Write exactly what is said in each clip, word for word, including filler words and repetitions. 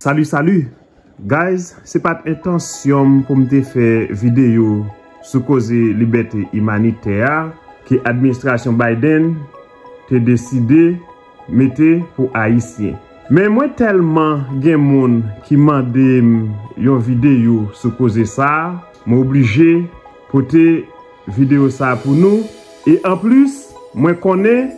Salut, salut! Guys, se pa t entansyon m pou m te fè videyo sou koze libète imanitè a ke administrasyon Biden te deside mete pou Ayisyen. Men mwen tèlman gen moun ki mande m yon videyo sou koze sa a, mwen oblije pote videyo sa a pou nou. E anplis, mwen konnen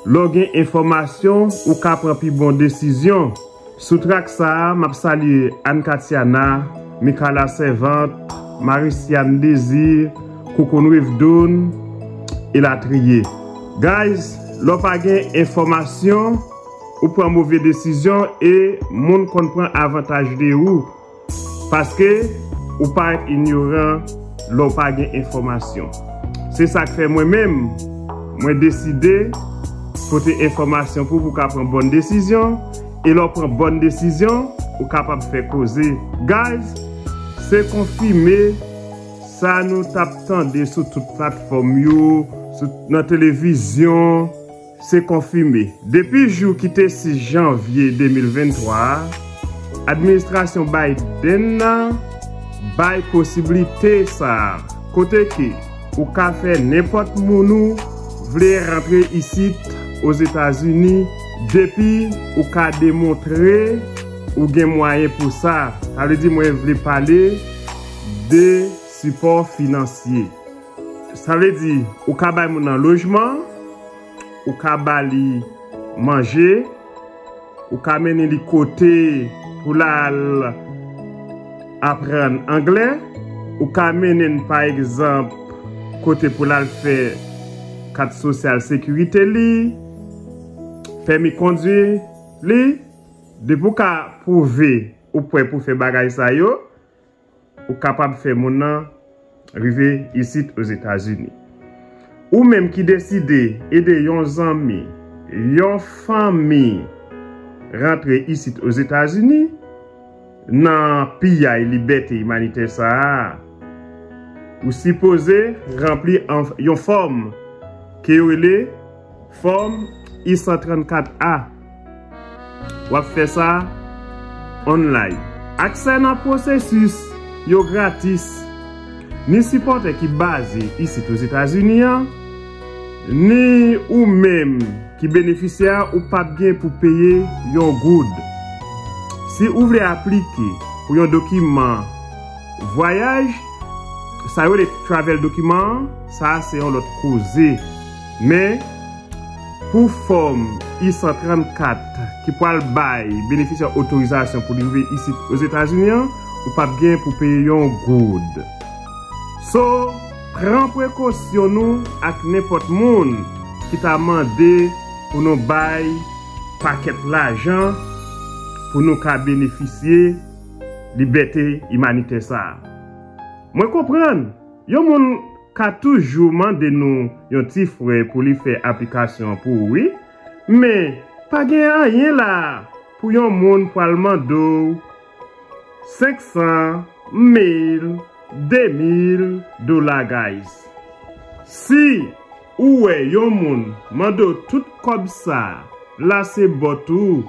lè w gen enfòmasyon, ou ka pran pi bon desizyon. Sou trak sa a, m ap salye Anne Katiana, Micala Servant, Mariciane Désir, Koukoun Rivdoun, elatriye. Guys, lè w pa gen enfòmasyon, ou pran move desizyon e moun konn pran avantaj de ou. Paske ou parèt inyoran lè w pa gen enfòmasyon. Se sa k fè mwen menm, mwen deside pote enfòmasyon pou w, pou w ka pran bòn desizyon. E lè w pran bòn desizyon, ou kapab fè koze. Guys, se konfime sa nou t ap tande sou tout platfòm yo, sou, nan televizyon. Se konfime. Depi jou ki te sis janvye de mil venntwa a, administrasyon Biden nan bay posiblite sa a, kote ke ou ka fè nenpòt moun ou vle rantre isit Ozetazini, depi ou ka demontre ou gen mwayen pou sa. Sa vle di, mwen vle pale de sipò finansye. Sa vle di, ou ka bay moun nan lojman, ou ka ba li manje, ou ka mennen li kote pou l al aprann anglè, ou ka mennen l, pa egzanp, kote pou l al fè kat sosyal sekirite li, pèmi kondwi li, depi w ka pwouve ou prè pou fè bagay sa yo, ou kapab fè moun nan rive isit Ozetazini. Ou menm ki deside ede yon zanmi, yon fanmi rantre isit Ozetazini, nan piyay libète imanitè sa a, ou sipoze ranpli an, yon fòm ke yo rele fòm I san trannkat A. W ap fè sa online. Aksè nan pwosesis yo gratis. Ni sipòtè ki baze isit Ozetazini an, ni ou menm ki benefisyè a, ou p ap gen pou peye yon goud. Si ou vle aplike pou yon dokiman vwayaj, sa yo rele travel dokiman an, sa a se yon lòt koze. Men, pou fòm I san trannkat ki pral bay benefisyè otorizasyon pou li rive isit Ozetazini an, ou p ap gen pou peye yon goud. So, pran prekosyon nou ak nenpòt moun ki ta mande pou nou bay pakèt lajan pou nou ka benefisye libète imanitè sa a. Mwen konprann, yon moun ka toujou mande nou yon ti frè pou li fè aplikasyon an pou ou, wi. Men, pa gen anyen la pou yon moun pral mande w senk san, mil, de mil dola, guys. Si ou wè yon moun mande w tout kòb sa, la se bòt ou,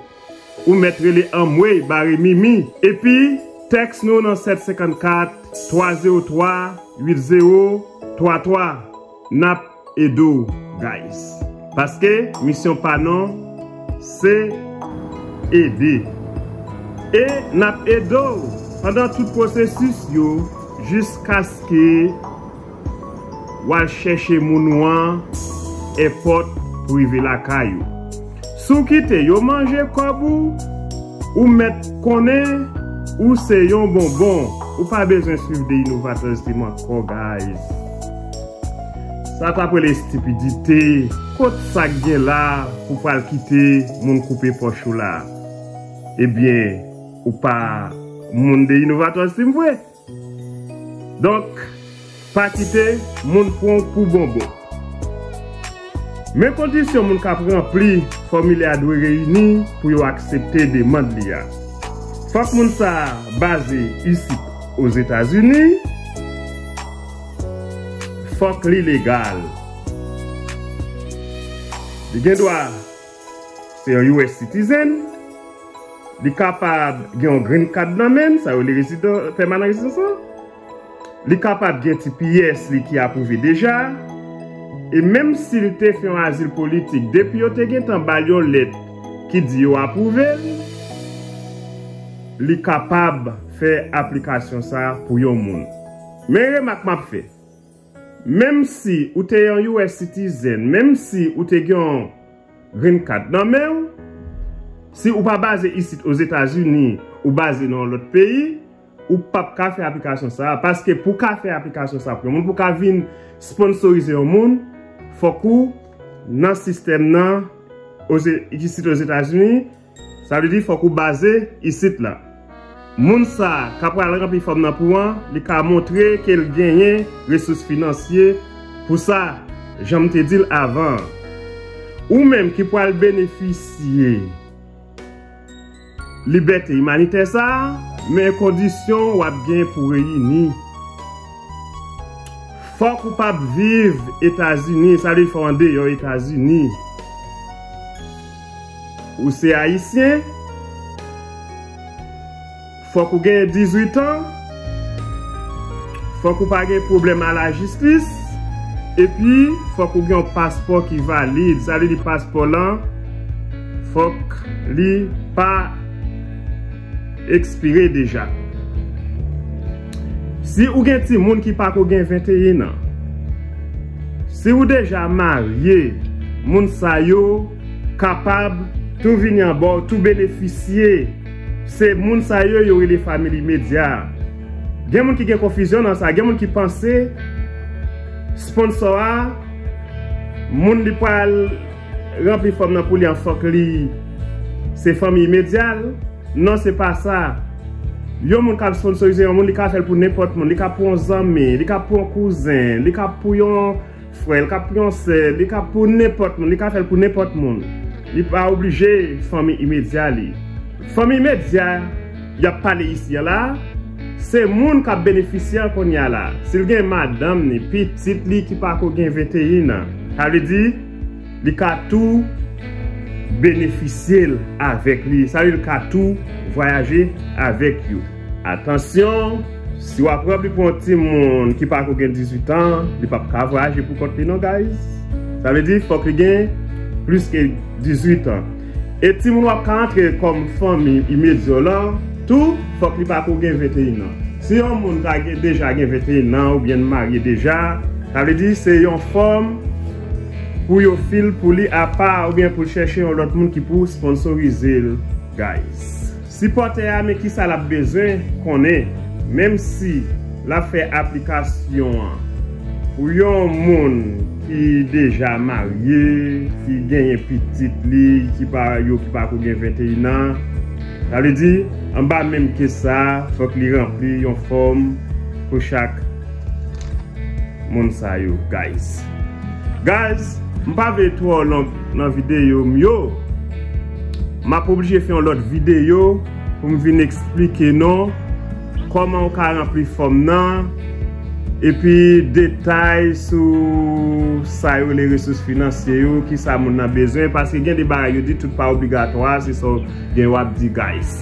ou mèt rele anmwey bare mimi. Epi, tèks nou nan sèt senkannkat, twa zewo twa, uit zewo twa twa. N ap ede w, guys. Paske misyon pa nou, se ede. E n ap ede w pandan tout pwosesis yo, jiskaske w al chèche moun ou an èpòt pou rive lakay ou. Si w kite yo manje kòb ou, ou mèt konnen ou se yon bonbon. Ou pa bezwen swiv The Innovators Team ankò, guys. Sa t ap rele estipidite. Kot sa k gen la pou pral kite moun koupe pòch ou la? Ebyen, ou pa moun The Innovators Team vre. Donk, pa kite moun pran w pou bonbon. Men kondisyon moun k ap ranpli fòmilè a dwe reyini pou yo aksepte demann li a. Fòk moun sa a baze isit Ozetazini. Fòk li legal. Li gen dwa se yon U S citizen. Li kapab gen yon green card nan men l, sa yo rele rezidan pèmanan rezidans lan. Li kapab gen T P S li ki apwouve deja. E menm si l te fè yon azil politik, depi yo te gentan ba l yon lèt ki di yo apwouve l, li kapab fè aplikasyon sa a pou yon moun. Men remak m ap fè. Menm si ou te yon U S citizen, menm si ou te gen yon green card nan men w, si ou pa baze isit Ozetazini, ou baze nan yon lòt peyi, ou p ap ka fè aplikasyon sa a. Paske pou w ka fè aplikasyon sa a pou yon moun, pou w ka vin sponsorize yon moun, fòk ou nan sistèm nan, Oze-, isit Ozetazini, sa vle di fòk ou baze isit la. Moun sa a k ap pral ranpli fòm nan pou an, li ka montre ke l genyen resous finansye pou sa, jan m te di l avan an. Ou menm ki pral benefisye libète imanitè sa a, men kondisyon w ap gen pou reyini. Fòk ou p ap viv Etazini, sa vle di fò w andeyò Etazini. Ou se ayisyen, fòk ou gen dizuit an, fòk ou pa gen pwoblèm a lajistis, epi fòk ou gen yon paspò ki valid. Sa vle di paspò lan, fòk li pa ekspire deja. Si ou gen timoun ki pako gen venteyen an, si ou deja marye, moun sa yo kapab tou vini anba w, tou benefisye. Se moun sa yo yo rele fanmi imedya. Gen moun ki gen konfizyon nan sa, gen moun ki panse sponsò a, moun li pral ranpli fòm nan pou li an, fòk li se fanmi imedya l. Non, se pa sa. Yon moun k ap sponsorize yon moun, li ka fè l pou nenpòt moun. Li ka pou yon zanmi, li ka pou yon kouzen, li ka pou yon frè, li ka pou yon sè, li ka pou nenpòt moun, li ka fè l pou nenpòt moun. Li pa oblije fanmi imedya li. Fanmi imedya y ap pale isi a la, se moun k ap benefisye an kounye a la. Si l gen madanm ni pitit li ki pako gen venteyen an, sa vle di, li ka tou benefisye l avèk li. Sa vle di, li ka tou vwayaje avèk yo. Atansyon, si w ap ranpli pou yon timoun ki pako gen dizuit an, li p ap ka vwayaje pou kont li non, guys. Sa vle di, fòk li gen plis ke dizuit an. E timoun w ap ka antre kòm fanmi imedya w lan, tou, fòk li pako gen venteyen an. Si yon moun ta gen, deja gen venteyen an oubyen l marye deja, sa vle di se yon fòm pou yo fil pou li apa oubyen pou l chèche yon lòt moun ki pou sponsorize l, guys. Sipòtè a, men kisa l ap bezwen konnen, menm si l ap fè aplikasyon an pou yon moun ki deja marye, ki genyen pitit li, ki pa, yo ki pako gen venteyen an. Sa vle di, anba menm ke sa, fòk li ranpli yon fòm pou chak moun sa yo, guys. Guys, m pa vle twò long nan videyo m yo. M ap oblije fè yon lòt videyo pou m vin eksplike nou kòman w ka ranpli fòm nan, epi detay sou sa yo rele resous finansye yo, kisa moun nan bezwen, paske gen de bagay yo di tout pa obligatwa, se sa w gen w ap di, guys.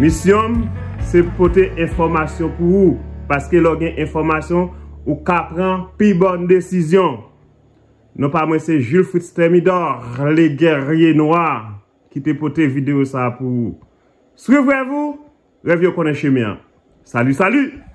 Misyon m, se pote enfòmasyon pou ou, paske lè w gen enfòmasyon, ou ka pran pi bòn desizyon. Non pa mwen se Jules Fritz Thermidor, le guerrier noir, ki te pote videyo sa a pou ou. Swiv rèv ou, rèv yo konnen chemen an. Salut, salut!